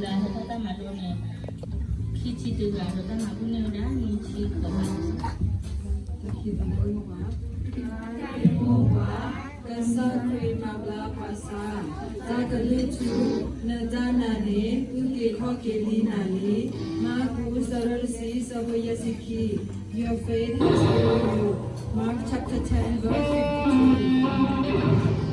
လၢဟဲထီၣ်တၢ်မၤလိန့ၣ် ခံဆံတဂၤဒီးတၢ်မၤဘူၣ်န့ၢ်ဝဲဒၣ်နွံဆံဃိးဂၤ. ကစၢ်ခရံာ်မၤဘျါပှၤဆါ, တၢ်ကလုၢ်ထူ, နတၢ်နာ်န့ၣ် အုၣ်က့ၤခီၣ်က့ၤလံနၤလံ. မၢ်ကူး အဆၢဒိၣ်တဆံ အဆၢဖိယဲၢ်ဆံခံ. Your faith has healed you. Mark chapter ten, verse fifty-two.